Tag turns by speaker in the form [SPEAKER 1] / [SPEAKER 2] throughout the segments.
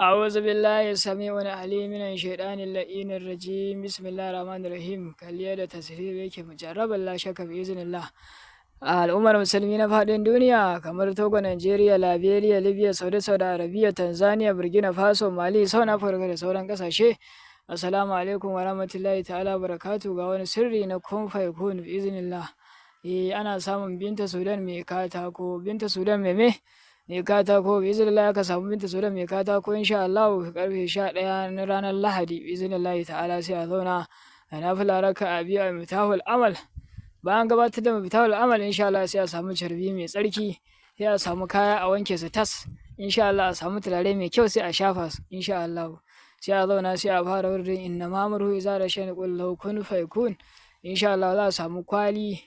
[SPEAKER 1] أعوذ بالله السميع العليم من الشيطان اللعين الرجيم. بسم الله الرحمن الرحيم. Kalli da tasiri yake mujarraban, la shakka, bi iznillah. Al'ummar musulmi na faɗin duniya kamar Togo, Nigeria, Liberia, Libya, Saudi, Saudi Arabia, Tanzania, Burkina Faso, Mali, South Africa da sauran ƙasashe. Assalamu alaikum wa rahmatullahi ta'ala barakatu. Ga wani sirri na kun fayakun bi iznillah. Eh, ana samun Binta Sudan mai katako, Binta Sudan mai me? Mai katako, bi iznillah. Ka samu Binta Sudan mai katako, insha Allah, karfe 11 na ranar Lahadi, bi iznillah ta'ala, sai a zauna a nafila raka'a biyu a Miftahul Amal. Bayan gabatar da Miftahul Amal, insha Allah, sai a samu carbi mai tsarki, sai a samu kaya a wanke su tas, insha Allah, a samu turare mai kyau sai a shafa su, insha Allah. Sai a zauna, sai a fara wurin inna ma amruhu iza arada shay'an qul lahu kun fayakun. Insha Allah, za a samu kwali,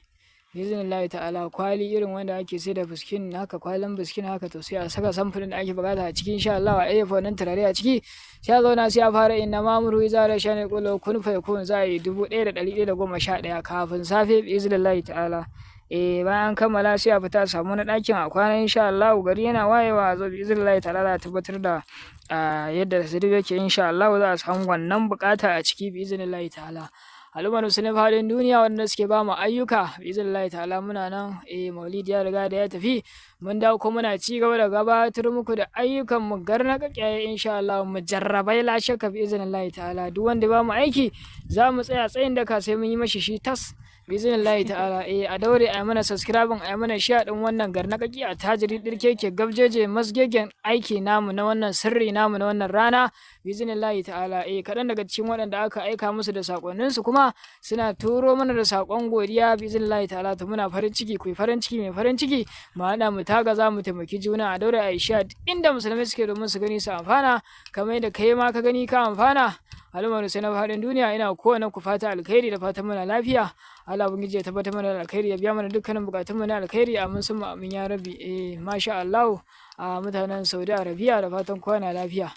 [SPEAKER 1] biznillahi ta'ala, kwali irin wanda ake sai da biskin haka, kwalin biskin haka. To, sai a saka samfurin da ake bukata a ciki, insha Allah, a yayyafa wannan turare a ciki. Sai a zauna, sai a fara inna ma amruhu iza arada shay'an qul lahu kun fayakun. Za a yi 1111 kafin safe, biznillahi ta'ala. Eh, bayan an kammala, sai a fita a samu wani ɗakin a kwana, insha Allah. Gari yana wayewa a zo, biznillahi ta'ala, za a tabbatar da yadda sirri yake. Insha Allah, za a samu wannan bukata a ciki, biznillahi ta'ala. Al'ummar musulmi faɗin duniya wanda suke ba mu ayyuka, biznillahi ta'ala, muna nan. Eh, maulidi ya riga da ya tafi, mun dawo ko muna ci gaba da gabatar muku da ayyukan mu garna kakkiyaye, insha Allah, mu jarrabai, la shakka, bi iznillahi ta'ala. Duk wanda ba mu aiki, za mu tsaya tsayin daka sai mun yi mashi shi tas, biznillahi ta'ala. Eh, a daure a yi mana subscribing, a yi mana share din wannan garnakaki a tajiri dirkeke gabjeje masgegen aiki namu na wannan sirri namu na wannan rana, biznillahi ta'ala. Eh, kaɗan daga cikin waɗanda aka aika musu da sakonninsu kuma suna turo mana da sakon godiya, biznillahi ta'ala. To, muna farin ciki, ku farin ciki mai farin ciki, mu haɗa mu taga za mu taimaki juna. A daure a yi share inda musulmai suke domin su gani su amfana kamar yadda kai ma ka gani ka amfana. Al'ummar sai na faɗin duniya, ina kowane ku fata alkhairi da fatan muna lafiya. Allah ubangiji ya tabbatar mana da alkhairi, ya biya mana dukkanin bukatun mu na alkhairi. Amin summa amin ya rabbi. Eh, masha Allah, a mutanen Saudi Arabia, da fatan kwana lafiya.